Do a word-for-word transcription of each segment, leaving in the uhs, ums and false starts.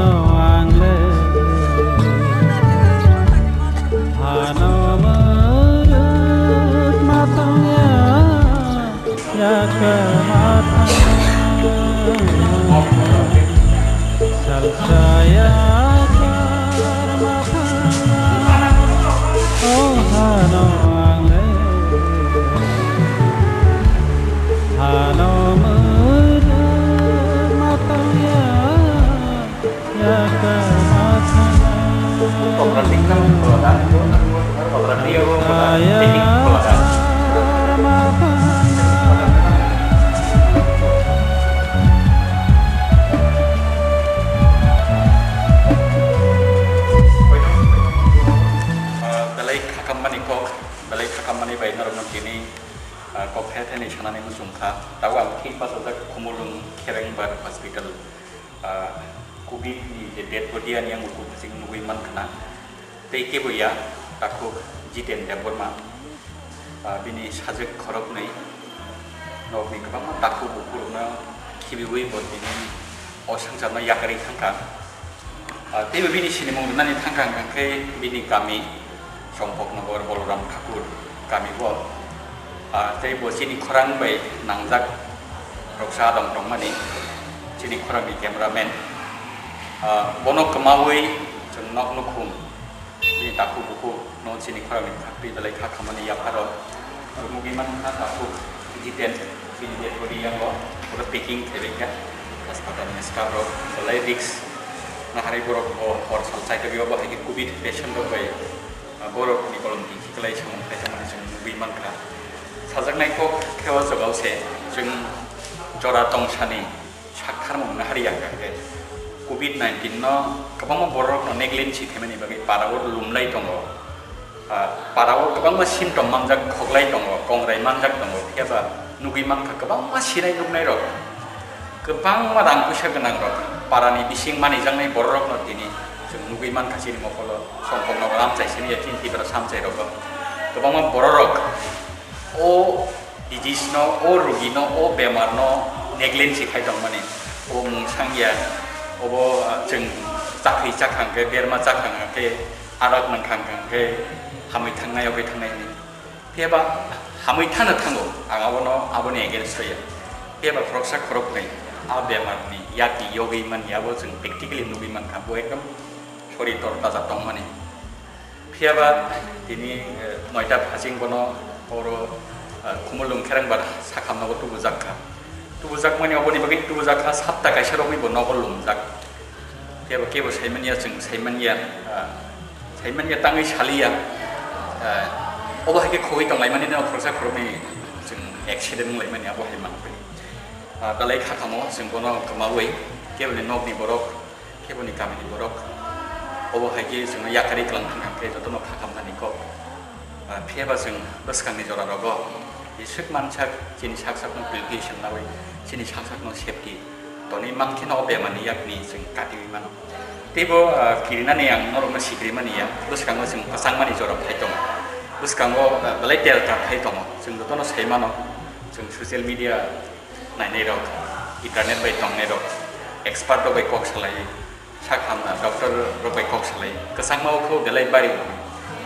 Ang le hano mwrwk ma tongya, yakar ma thangya, salsa yakar ma thangya. O hano ang le hano mwrwk ma tongya. Belai khakammani kok, belai khakammani bai norokno tini, ah, kok the thani sanani muchung kha. Tabuk ang thik bachajak Khumulwng Kherengbar Hospital. Ah, covid ni je dead body ani ang uku bwswk nugwi mankha na. Tei kebo ya, takhuk Jiten Debbarma. Ah, bini sajwk khoroknwi nokni kwbangma takhuk bukurokno khibiwi bo tini o swngcharno yakarwi thangkha. Ah, teibo bini sinimung rwnani thangkha hwnkha khe bini kami Chompoknagar Boloram Thakur kami o, ah, tei bo chini khorang bai nangjak roksa adong tongmani, chini khorangni cameraman. Ah, bono kwmawi chwng nok nukhung, bini takhuk bukhuk no chini khorangni khaktwi belai kha khamani yapharo. Nugwi mankha takhuk Jiten, bini dead body yango pura packing khaibai kha. Hospital ni staff rok belai risk naharwi borok bo hor sal chaitogwi obo hai khe covid patient rok bai, ah, borok ni kolom twi khiklai samung khlai tongmani chwng nugwi mankha. Sajaknai kok khe o jagao se chwng jora tongsani saktharmung naharya hwnkha khe covid nineteen no kwbangma borok no negligence khaimani bagwi para o lumlai tongo. Ah, para o kwbangma symptom manjak, khoklai tongo, kongrai manjak tongo, phiya ba nugwi mankha kwbangma sinai nuknai rok, kwbangma rang puisa gwnang rok, para ni bising manijaknai borok rok no tini chwng nugwi mankha chini mokolo, Chompoknagar amchai simi ya chini Tipra samchai rogo kwbangma borok rok o disease no, o rugi no, o bemar no negligence khai tongmani, o mung sangya, obo, ah, chwng chakri chakhang khe, berma chakhang khe, arak nang khang khang khe hamwi thangnai, yogwi thangnai hinwi. Phiya ba hamwi thano thango, ang abono, aboni against o ya. Phiya ba khoroksa khoroknwi a bemar ni yakni yogwi mani abo chwng practically nugwi mankha, bo ekdom sori tor taja tongmani. Phiya ba tini, eh, noita phasing bono oro, eh, Khumulwng Kherengbar sakhamno bo tubujak kha. Tubujak mani oboni bagwi tubujak kha, sapta kaisa romwi bo nogo lumjak. Phiya ba kebo saimanya, chwng saimanya, ah, saimanya tangwi saliya. Ah, obo hai khe khogwi tonglaimani no khoroksa khoroknwi chwng accident wnglaimani abo hai mankhe. Ah, belai kha kamo chwng bono kwmawi keboni nokni borok, keboni kamini borok. Obo hai khe chwngno yakarwi kwlang thangkha khe jotono kha khamnani kok. Ah, phiya ba chwng bwskangni jora rogo iswk mansak chini sak sakno purification nawi chini sak sakno safety tonwi mankhe no o bemarni yakni chwng katiwi mano. Teibo, ah, kirinani ang norokno sikrimani ya, bwskango chwng kwchangmani jora phai tongo. Bwskango, ah, belai delta phai tongo. Chwng jotono sai mano, chwng social media nainai rok, internet bai tongnai rok, expert rok bai kok salai, sak hamna doctor rok bai kok salai, kwchangma o khe belai bari.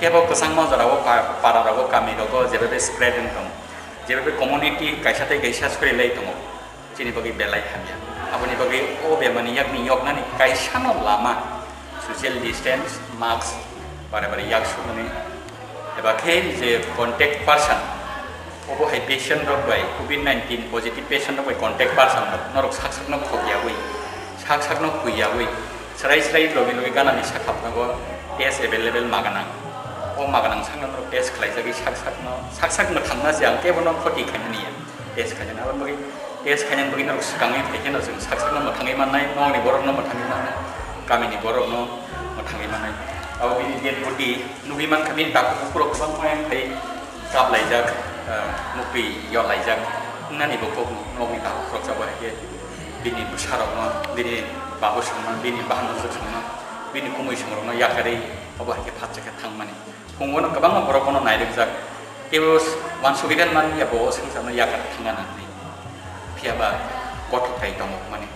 Kebo kwchangma jora o pa-, para rogo, kami rogo jebe spread wng tong, jebe community kaisa tei kaisa sori lai tongo. Chini bagwi belai hamya. Aboni bagwi o bemarni yakni yoknani kaisano lama social distance, mask, bare bare yak sumani, eba khe je contact person, obo hai patient rok bai, covid nineteen positive patient rok bai contact person rok, norok sak sakno khokyawi, sak sakno huiyawi, srai srai logi logi ganani sakhapnogo test available maganang. O maganang sakno norok test khlaijagwi sak sakno, sak sak mwthangna se ang kebono khoti khainani ya. Test khainani, aboni bagwi test khainani bagwi norok swkangwi phai kheno chwng sak sakno mwthangwi mannai, nokni borokno mwthangwi mannai, kamini borokno mwthangwi mannai. Abo bini dead body nugwi mankha, bini takhuk bukurok kwbangma wng phai kaplaijak, ah, muktwi yollaijak wngnani bo kok nokni takhuk khoroksa bo hai khe bini bwsarokno, bini babu songno, bini bahanojwk songno, bini kumui songrokno yakarwi obo hai khe phatsa khe thangmani. Phungo no kwbangma borok bono nairwkjak, teibo uansugwi dan man ya bo o swngcharno yakar thangna nangnai. Phiya ba kothok tai tongo hwnmani.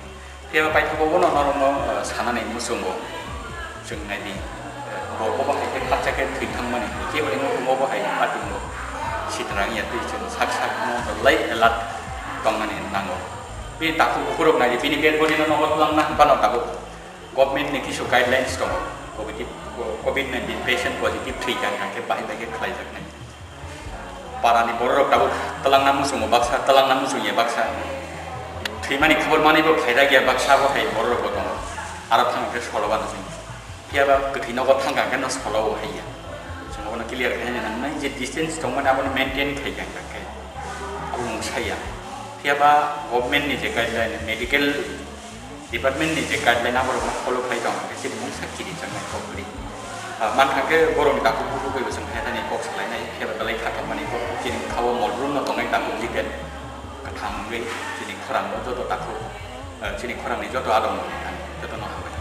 Phiya ba paithago bono norokno, eh, sanani muchungo. Chwng naidi, eh, bo, bo bahai khe khakcha khe thwi thangmani. Keboni muchungo bo hai patingo sitrang ya twi chwng sak sak no belai alert tongmani nango. Bini takhuk bukhurok naidi, bini dead body no nogo twlangna bano tabuk government ni kisu guidelines tongo. Covid, covid nineteen patient positive thwi kha khe bahai bai khe khlaijaknai. Parani bororok tabuk twlangna muchungo baksa, twlangna muchungya baksa. Thwimani khobor manwi bo phaida giya baksa bo hai bororok bo tongo. Aro thang khe solo bana sing. Phiya ba kwthwi nogo thang kha khe no solo bo haiya. Chwng bono clear khe nang nai je distance tongmani abono maintain khai kha khe. Abo mung saya. Phiya ba government ni je guideline, medical department ni je guideline aborokno follow khlai tong khe chini mungsa kiri chaknai kok kwrwi. Ah, mankha khe borokni takhuk bukhuk bai bo chwng khe thani kok salainai khe ba belai khathokmani kok chini khao mol room no tongnai takhuk detail kwthang wngwi chini khorang no joto takhuk, ah, chini khorang ni joto adong joto no hambai.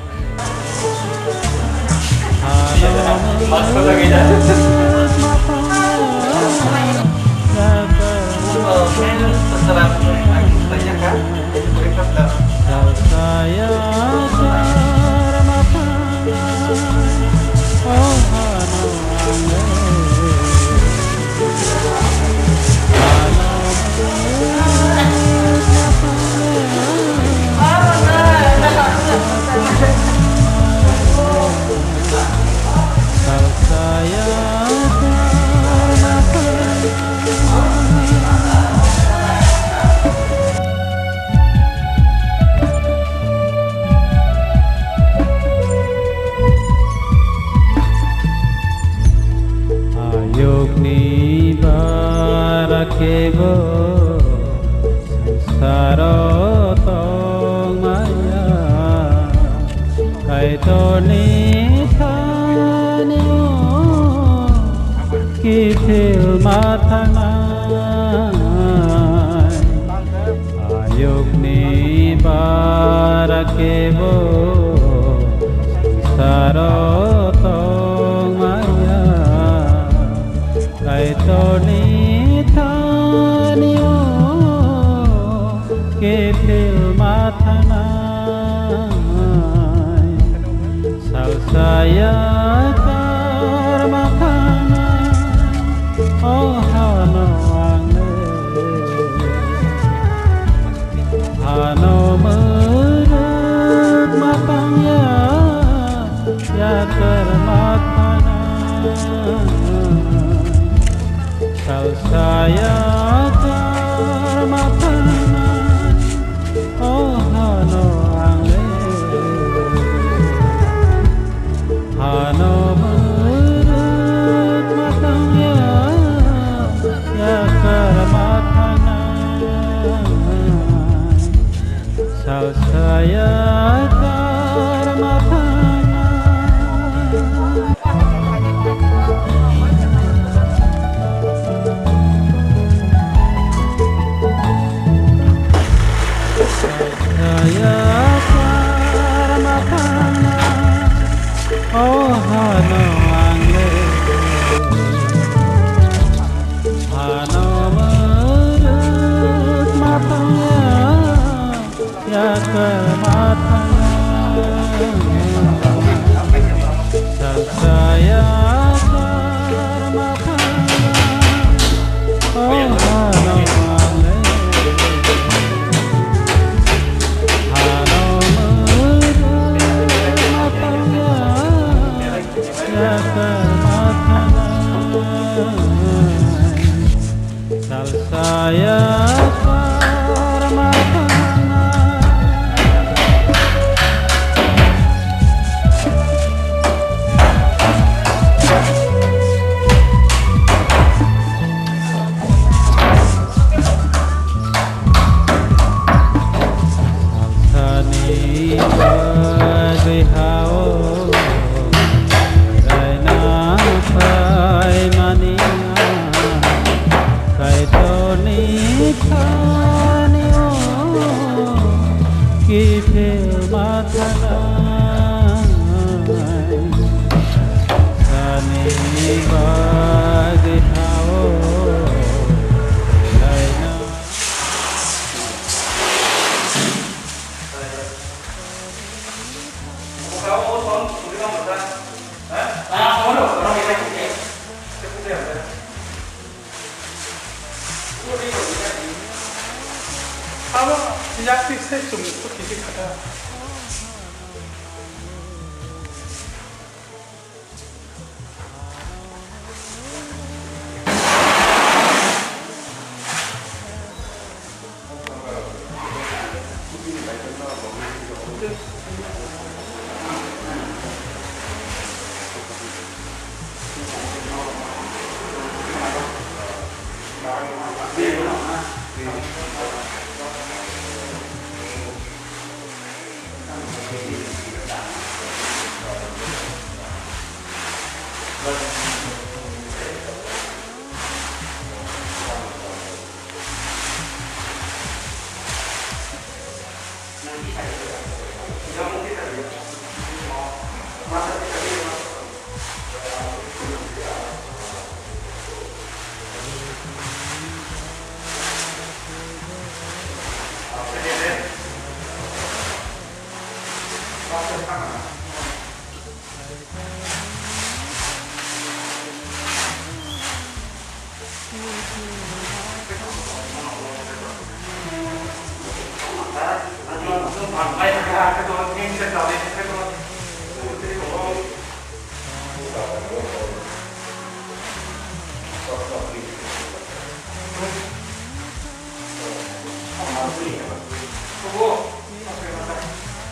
Ayukni bara kebo saro tongmaya, Kaitorni thani kiphil mathanai. Ayukni bara kebo saro tongmaya, Kaitorni thani o kiphil mathanai. Salsaya karma thana, o hano angle. Hano mwrwk matangya, ya karma thana. Salsaya karma thana, o hano angle. Hano mwrwk matangya, ya karma thana. Salsaya karma thana. Salsaya karma thana. O hano angle. Hano mwrwk matangya. Ya karma thana, salsaya karma thana, o hano angle, hano mwrwk matangya.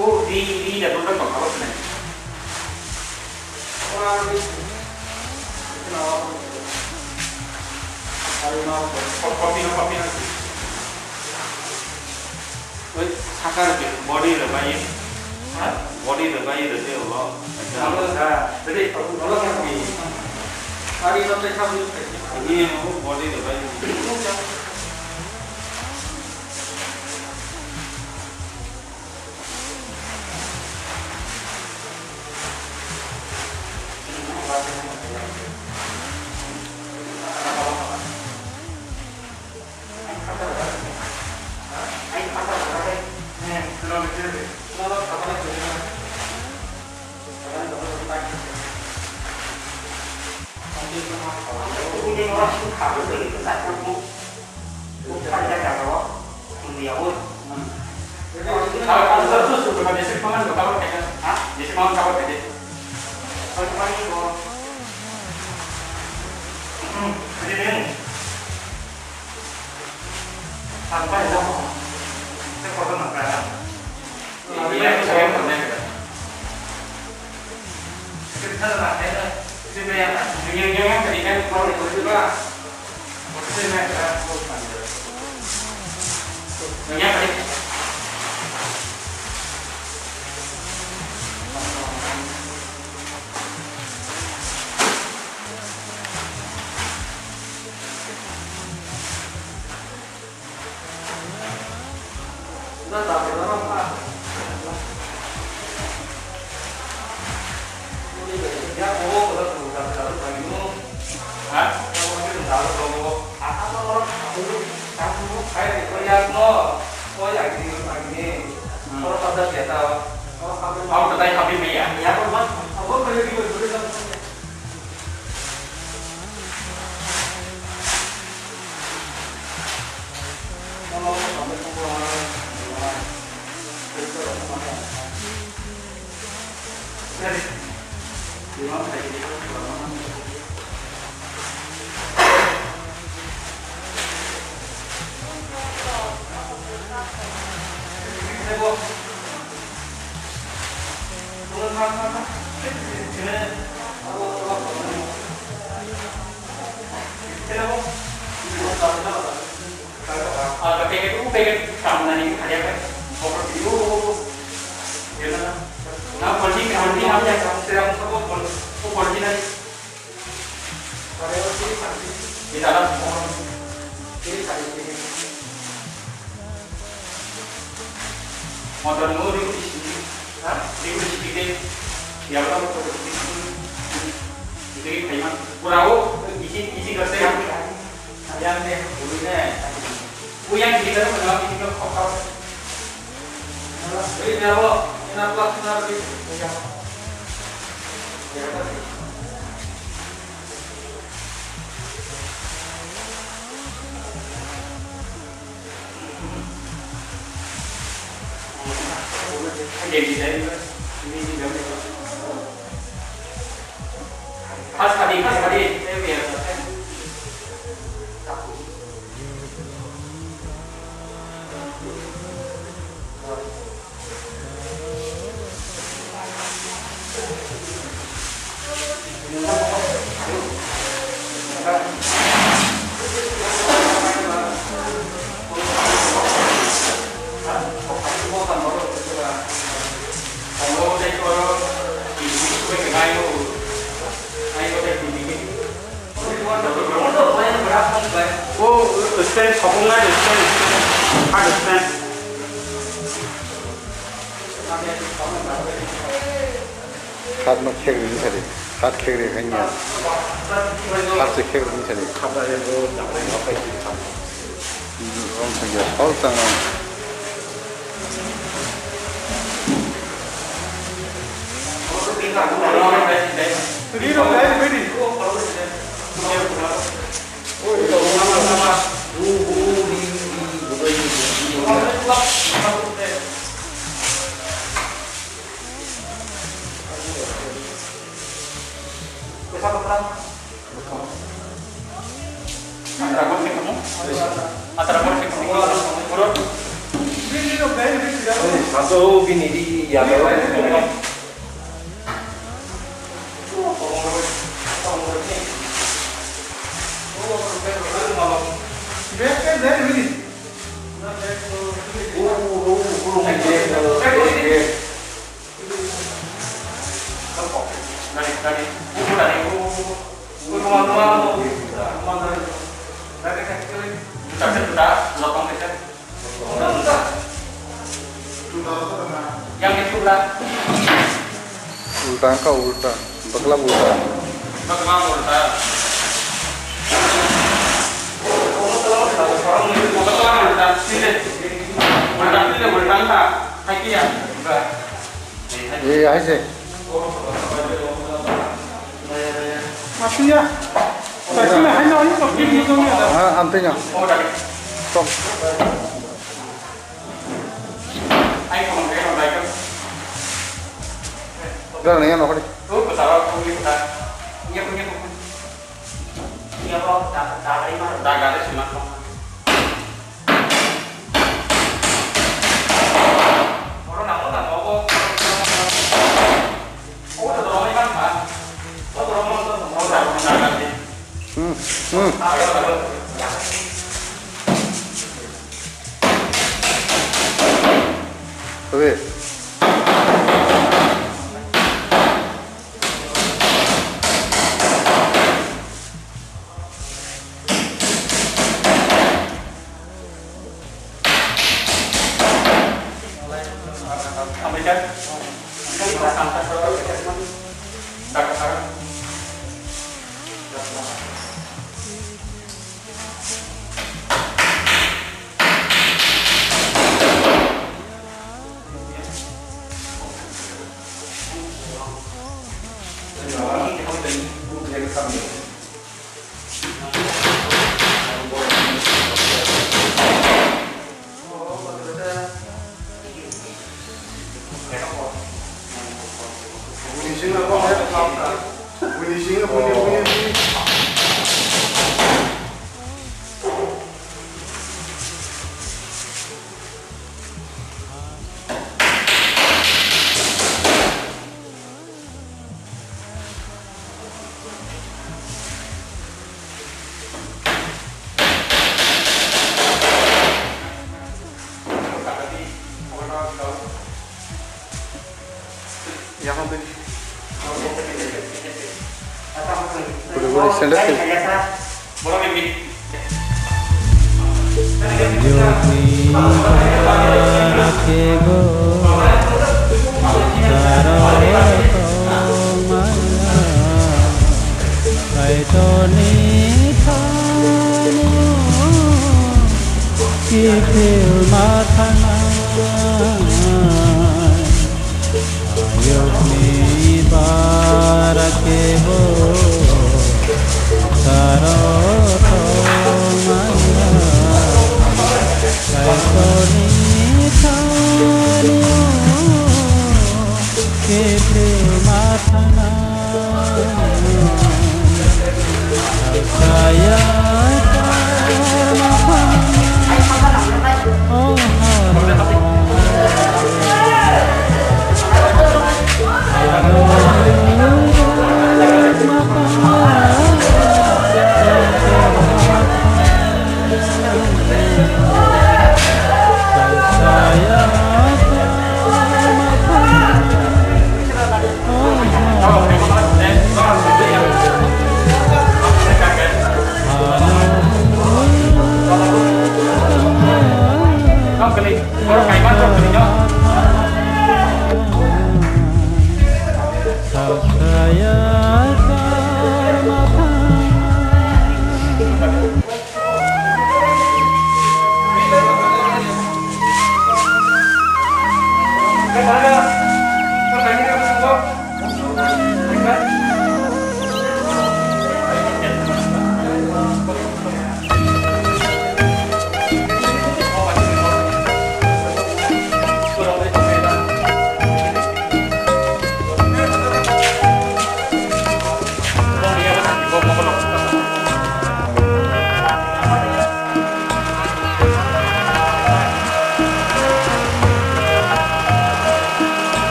Oh, di, di, da, da, da, da, da. Oi, sakar ke body rwbai. Ha? Body rwbai rwtwi ulo. Alo sa. Jadi, ulo sa. Ari no te khabu. Ini body rwbai. Motor no rikui sini, ha? Rikui sini ke, ya bro, motor rikui sini. Itu ke kaiman. Pura wo, isi, isi kerja yang, yang deh, dulu deh. Wo yang kita tu kenal, kita kau kau. Ini dia wo, ini apa, ini apa? Ya, apa sih? O stand khopung nai stand, hard stand. Hard no khek ring sari, hard khek ring hanya. Hard se khek ring sari. Wrong thang ya, foul thang. Satu bini di ya. Ulta wngkha, ulta. Bwkla ulta. Ye, hai se. Asliya. Asliya, hai na, ini pasti musuhnya ada. Ha, amtenya. Tok. Dara, naya, nokari. Hmm, hmm. Tabe. Guri guri sandal se. Yokni kebo taro tongmaya, Kaitorni thani kiphil ma thangna. Ayukni bara kebo saro tongmaya, Kaitorni thani kete mathana. Saya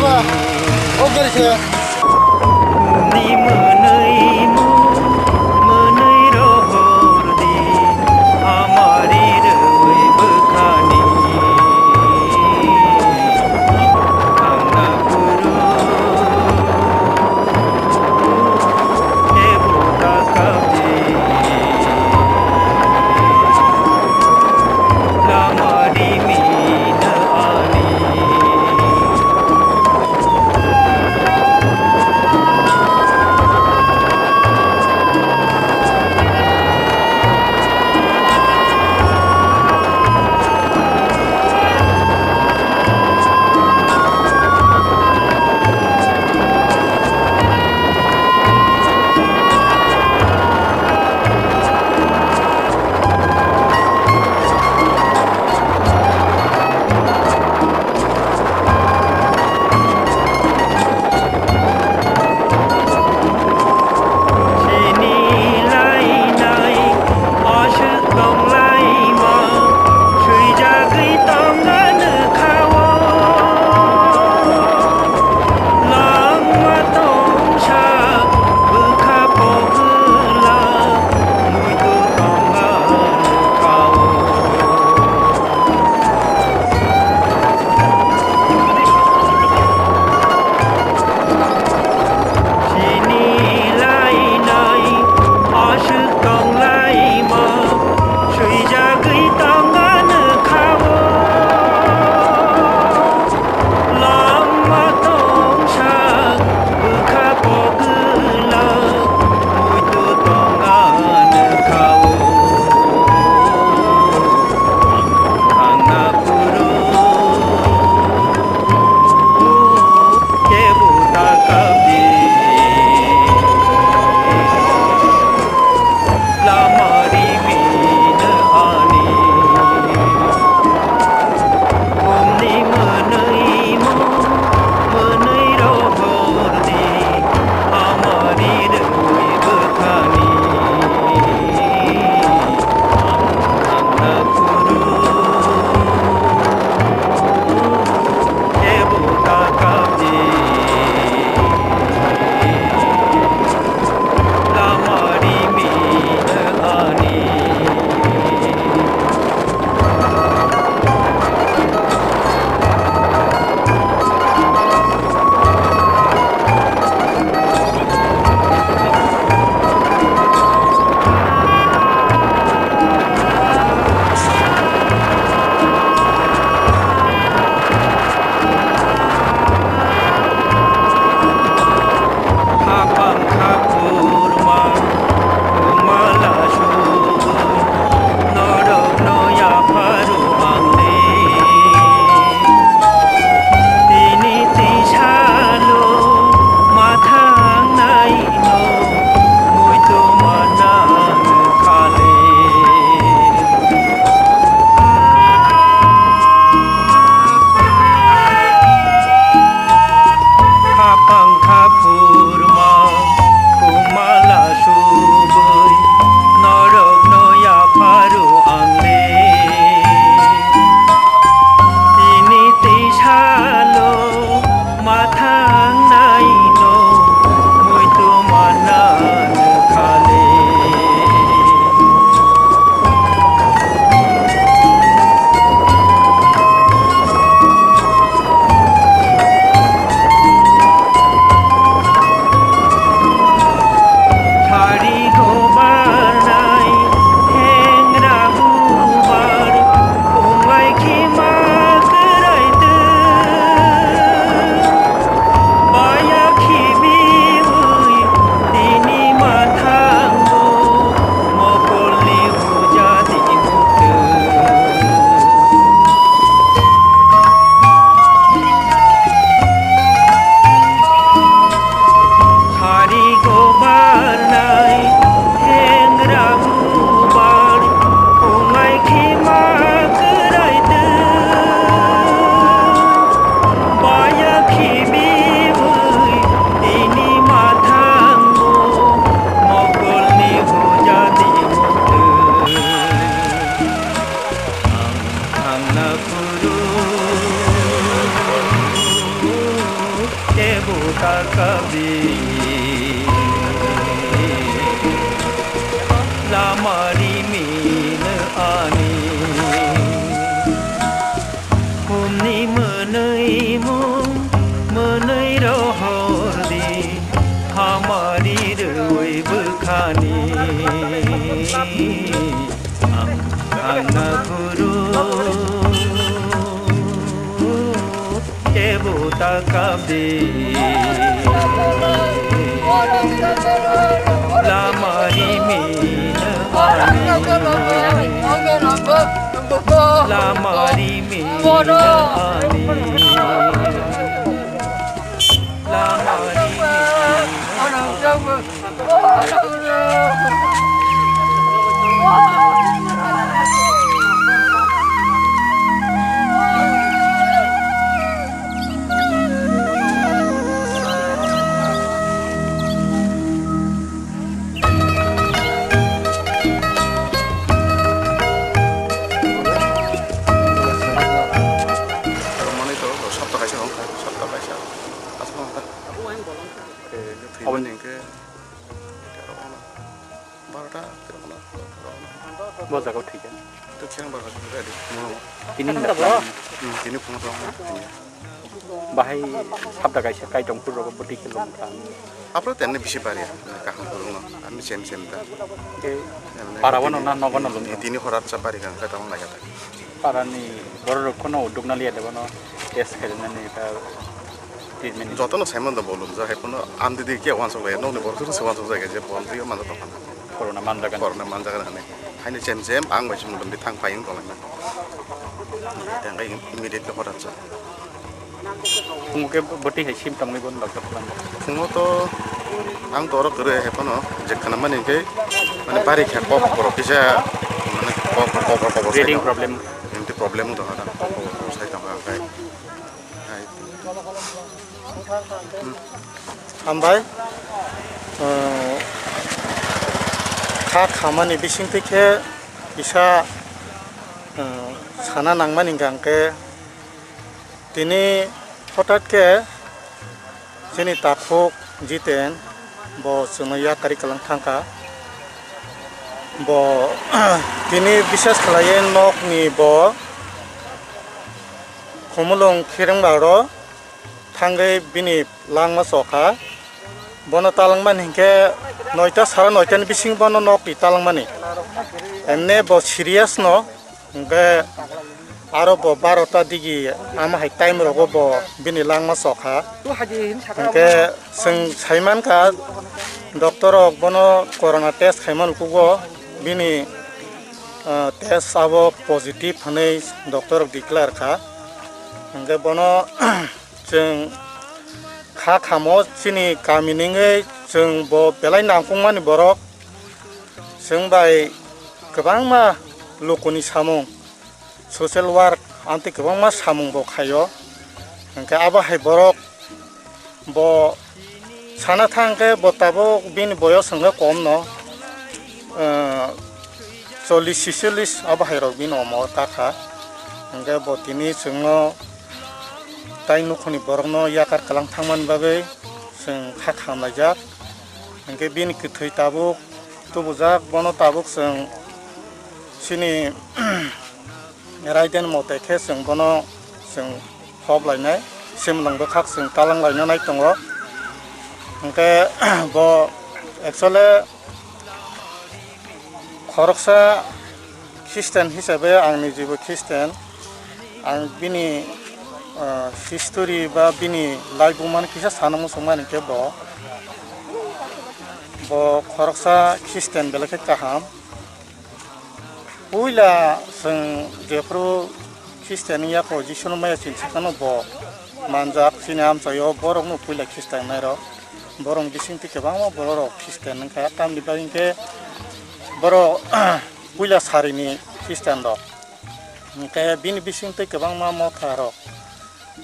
O gari se. Ni mwnwi mung, mwnwi rohor di, hamari rwi bwkhani. Ang na kuru, ebo ta kapdi. Lama di mina ani. Kebo ta kabdi lamari mino ani. Humni mwnwi mung mwnwi rohor di, hamari rwi bwkhani ang, ang na guru. Kebo ta kabdi lamari mino ani. Lamari mino ani. Lamari mino ani. Rwmani to sapta kaisa wngkha, sapta kaisa. Aswk wngkha. Aboni hwnkhe barota, terokno, terokno. Bo jaga thik ya. To khe ang barota thik ya di. Tini Hmm, tini phone rok. Bahai sabda kaisa kaitor phuru rok bwtwi khe lom kha. Apro tenne bisi bari ya, kaham phuru no. Ani sem sem ta. Ke Emne para wano tini, na nogo no lom. Tini horat sa bari kha, kata wng lagi ta. Parani borok rok kono uduk na liya debo no test khainani ta treatment. Joto no Simon da bolum ja hai kono am didi ke wansok lai, nokni borok se wansok jai je bol rio mano tokana. Corona manjagan. Corona manjagan hane. Haini chem chem ang bai sumudum di thang payung tolai na. Tang kai immediate ke horat sa. Phungo ke bwtwi hai symptom ni bon doctor khwlangma? Phungo to ang to oro kwrwi hai phano je khwnamani hwnkhe mane bari kha kok borok kisa mane kok kok kok kok Breathing problem. Inti problem wng tongkha da kok kok kok sai tongkha hwnkhe. Hai. Hmm. Hambai. Uh, kha khamani bisingtwi khe kisa, uh, sana nangmani hwnkhe tini hothat khe chini takhuk Jiten bo chwngno yakarwi kwlang thangkha. Bo tini bisas khlaiwi nokni bo khumulwng khirwngba ro thangwi bini langma chokha. Bono talangmani hinkhe noita sara noitani bising bono nokni talangmani. Emne bo serious no. Hwnkhe aro bo barota digi ama hai time rogo bo bini langma chokha. Hwnkhe chwng saimankha doctor rok bono corona test khaimani ukugo bini, ah, test abo positive hwnwi doctor rok declare kha. Hwnkhe bono chwng kha khamo chini kamini wngwi chwng bo belai nangkukmani borok. Chwng bai kwbangma lukuni samung, social work, amtwi kwbangma samung bo khaio. Hwnkhe abo hai borok bo sana thang khe bo tabuk bini boyos hwnkhe kom no, eh, chollish chisollish abo hai rok bini omo ta kha. Hwnkhe bo tini chwngno tai nukhungni borokno yakar kwlang thangmani bagwi chwng kha khamlaijak. Hwnkhe bini kwthwi tabuk tubujak, bono tabuk chwng chini raiden mote khe chwng bono chwng hop lainai, simlwng bwkhak chwng talang laina nai tongo. Hwnkhe bo actually khoroksa Christian hisabe ang nijibo Christian. Ang bini, ah, history ba bini laibumani kisa sana muchungmani khe bo, bo khoroksa Christian belai khe kaham. Puila chwng jephru Christian wngya kho, Jisuno maya chinsa kheno bo manjak, chini amchaio borokno puila Christian nairok. Borok bisingtwi kwbangma borok rok Christian wngkha, tamni bagwi hinkhe borok puila sarini Christian rok. Hinkhe bini bisingtwi kwbangma motha rok,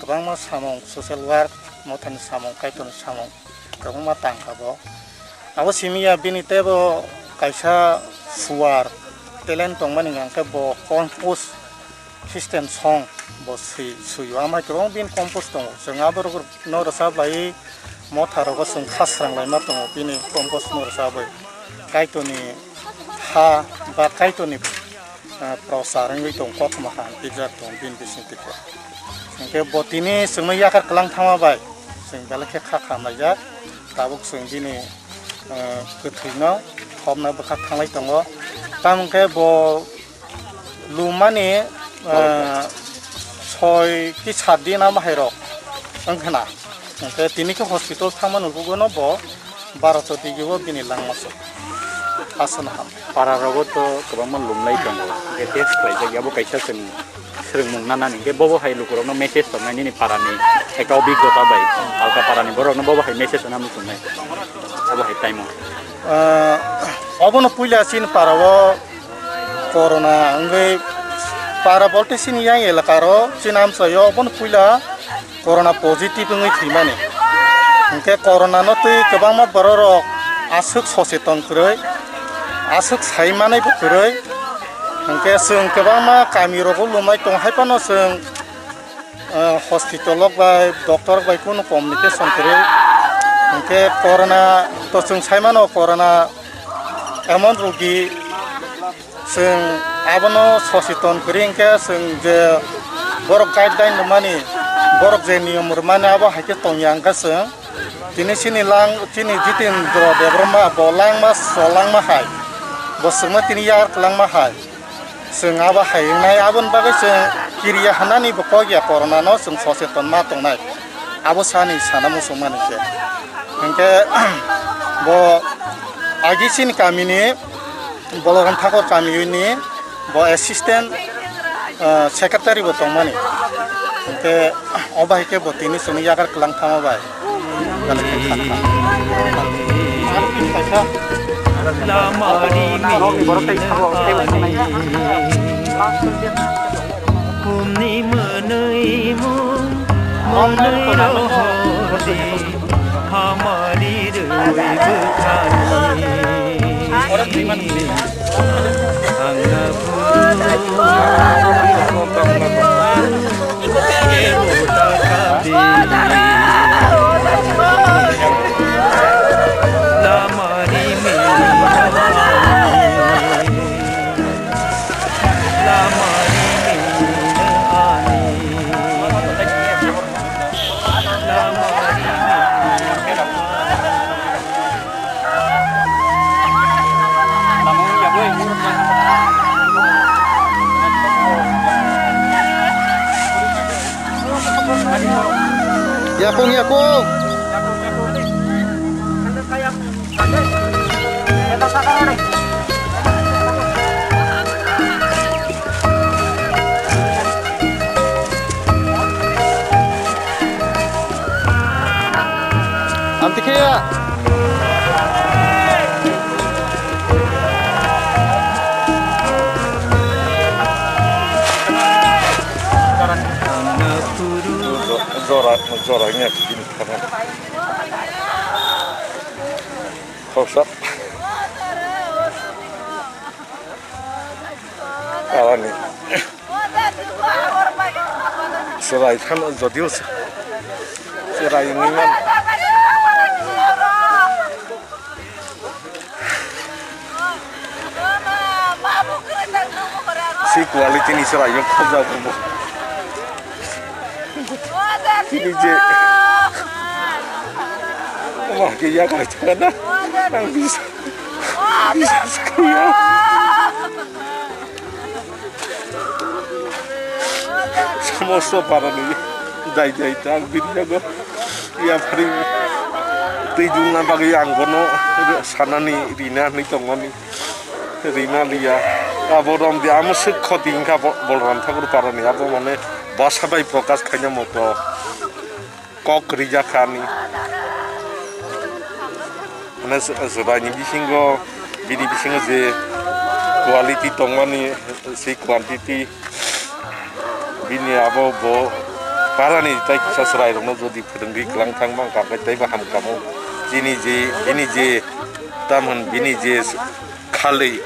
kwbangma samung, social work, mothani samung, kaitorni samung kwbangma tangkha bo. Abo simi ya bini teibo kaisa suar talent tongmani hwnkhe bo compose System song bo swi, swi o, amai kwbang bini compose tongo. Chwng aborok no rwchap lai motha rogo chwng kha srang laima tongo bini compose no rwchap bai. Kaitorni ha ba Kaitorni, ah, prochar wngwi tongo, kothoma ha hwnpijak tongo bini bising twi khe. Hwnkhe bo tini chwngno yakar kwlang thangma bai chwng belai khe kha khamlaijak. Tabuk chwng bini, ah, kwthwino thopna bwkha thanglai tongo. Tamo khe bo lumani, ah, soi ki sat din amo hai rok wng khna. Hwnkhe tini khe hospital thangma nugo no bo baro to digi o bini langma se aswk no ham. Para rogo to kwbangma lumlai tongo, hwnkhe test khlaijak ya bo kaisa chwng swrwngmung nanani, hwnkhe bobo hai lukurokno message tongnai nini parani ekta obiggota bai, alka parani borokno bobo hai message rwna muchungnai, abo hai time o. Ah, obono puila chini para o corona wngwi para bolte chini yang elaka ro chini amchai o obono puila corona positive wngwi thwimani. Hwnkhe corona no twi kwbangma borok rok aswk soseton kwrwi, aswk sai manai bo kwrwi. Hwnkhe chwng kwbangma kami rogo lumai tong hai phano chwng, ah, hospital rok bai doctor rok bai kunu communication kwrwi. Hwnkhe corona to chwng sai mano, corona emon rogi, chwng abono soseton kwrwi hwnkhe chwng je borok guideline rwmani, borok je niyom rwmani abo hai khe tongya hwnkhe chwng tini chini lang, chini Jitendra Debbarma bo langma cholangma hai, bo chwngno tini yar kwlangma hai. Chwng abo hai wngnai, aboni bagwi chwng kiriya hwnani bo kok ya, corona no chwng soseton ma tongnai, abo sani sana muchungmani khe. Hwnkhe bo agi chini kamini Boloram Thakur kami ni bo assistant, ah, secretary bo tongmani. Hwnkhe o bai khe bo tini chwngno yakar kwlang thangma bai. Kumni mwnwi mung, mwnwi rohordi, hamari rwi bwkhani. Ang na Yakung, yakung. Amtikeya. Jora, jora ini aku gini karena. Khoroksa. Alani. Chwrai phano jodio se-, chwrai wngwi man. Si quality ni chwrai yo khobjak bo. Tini je. Wah, ke ya kai chana. Ang bisa. Bisa sekali ya. Somosto parani dai dai tak bini jago. Ya phari twi jungna bagwi ang bono sanani rina ni tongmani. Rina liya. Abo rom di amo sik khoti wngkha bo-, Bolram Thakur parani abo mane basa bai prokash khaina moto. Kok rijak kha ani. Mane se-, chwraini bisingo, bini bisingo je quality tongmani, se quantity bini abo bo parani tai kisa chwrairokno jodi phwrwngwi kwlang thang mang kha, taibo ham kamo. Chini je, bini je, tamon bini je khalwi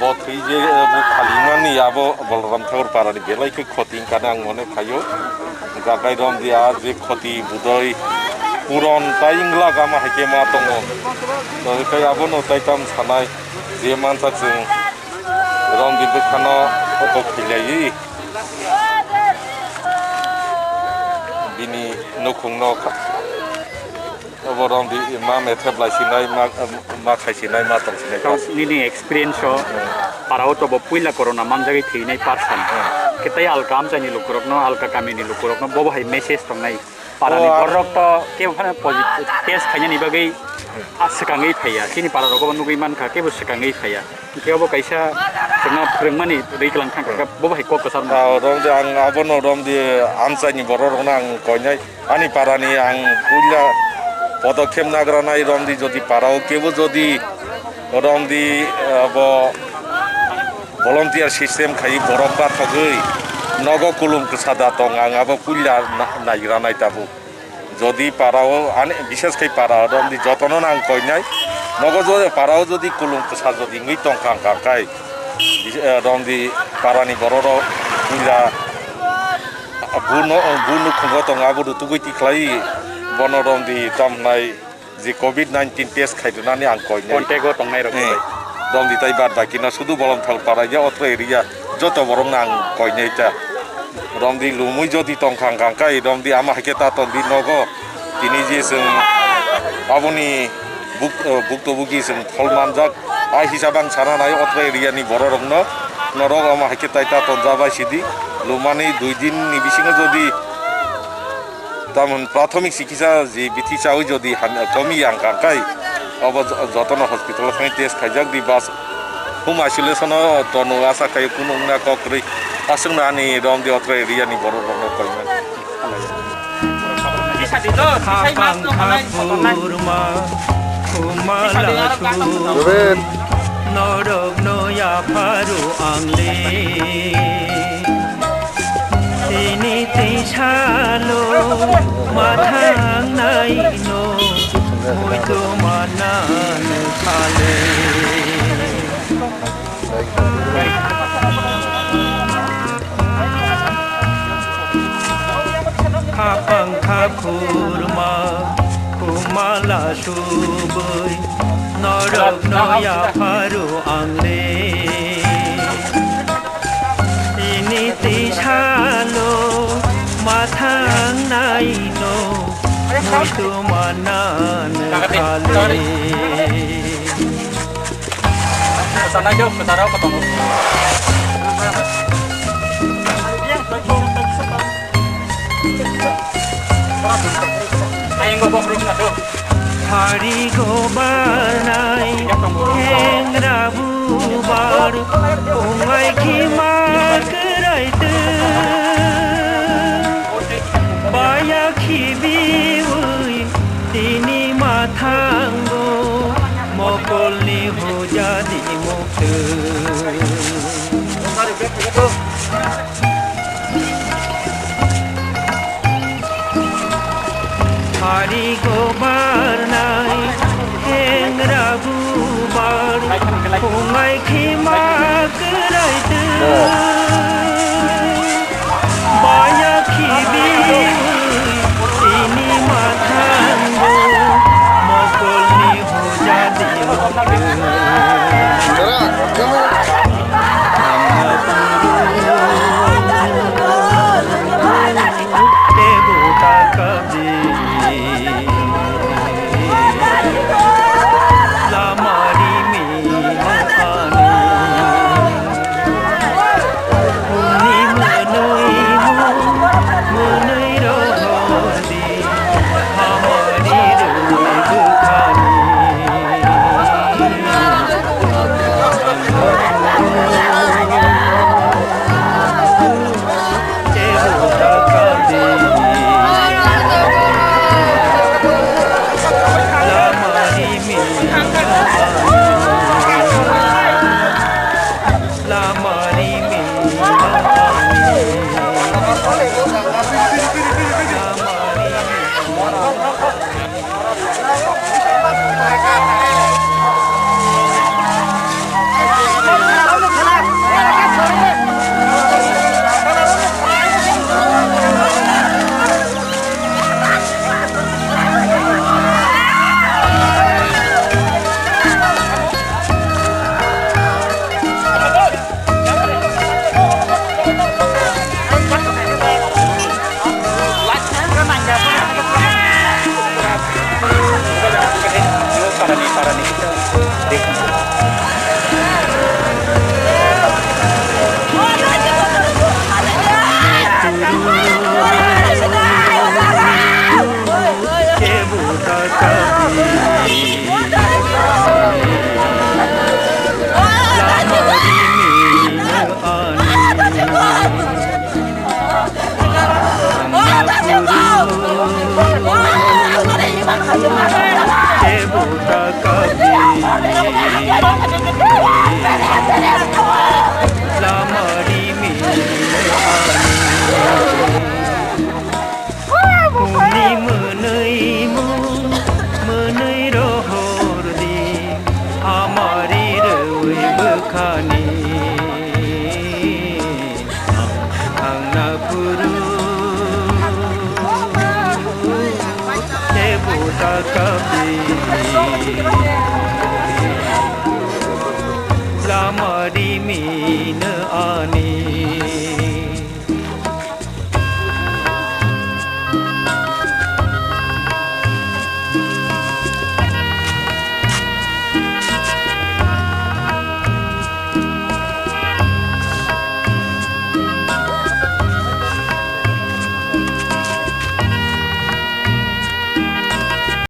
O thwi je, eh, bo khalimani abo Balaram Thakur parani belai khe khoti wngkha ang mone khaio. Gakai romdi a je khoti budoi puron tai wngla gama hai khe ma tongo. Tei abono tai tam sanai je mansa chwng romdi bwkhano kok khailaiwi bini nukhungno kha-, Obo romdi ma methep lai sinai, ma, ma khai sinai, ma tong sinai. Tong nini experience o, hmm, para o to bo puila corona manjagwi thwinai person. Hmm. Khe tei alka amchaini lukurokno, alka kamini lukurokno bobo hai message tongnai. Para ni, oh, borok to kebo phano positive test khainani bagwi, hmm, a swkangwi phaiya. Chini para rogo bo nugwi mankha kebo swkangwi phaiya. Khe obo kaisa chwngno phwrwngmani riklang thangkha, hmm, bobo hai kok kwchar. Ah, romdi ang abono romdi amchaini borok rokno ang koinai. Ani parani ang puila podokkhep nagranai romdi jodi parao kebo jodi romdi, eh, abo volunteer system khai borok bathogwi nogo kulum kwsa da tong ang abo puila na-, nagranai tabuk. Jodi parao ani bishes khai para romdi jotono nang koinai nogo jodi parao jodi kulum kwsa jodi wngwi tongkha wngkha khai bis-, eh, romdi parani borok rok puila Buno, buno khungo tong abo rutugwi tikhlai bono romdi tamnai je covid nineteen test khaidunani ang koinai. Contact o tongnai rok. Hmm. Romdi tai bad baki no sudu bolong thal para ya otro area joto borok no ang koinai ta. Romdi lumui jodi tongkha ang kangkai romdi ama haikhe ta tondi nogo. Tini je chwng aboni buk-, eh, buktobugi chwng phol manjak. A hisab ang sana nai otro area ni borok rokno norok omo haikhe tai ta tonjabai sidi. Lumani dui din ni bisingo jodi tamon prathomik sikisa je bithi chawi jodi ham-, komi yang kangkai obo jo-, jotono hospital thangwi test khaijak di bas home isolation o tono asa khai kunu wngna kok kwrwi aswkno ani romdi otro area ni borok rokno koimani. Khapang khapurma khumala su norokno yapharu angle. Tini twi salo mathangnai no muitu manan khale. Khapang khaphurma khumala subui norokno yapharu angle. Tini twi salo mathangnai no muitu manan khale. Kwcharnai do, kwcharo kotongo. Ayang go bokrok na do. Hari go barnai, hengra bubar, ongai khima kwrai twi. Baya khibiwi tini mathango, mokolni hujadi muktwi. Hari go barnai, hengra bubar, khungai khima kwrai twi. Baya khibiwi tini mathango, mokolni hujadi muktwi. Tebo takabdi lamari mino ani. Mwnwi mwnwi mung mwnwi rohor di, amari rwi bwkhani ang na phuru tebo ta kapi lama di mino ani.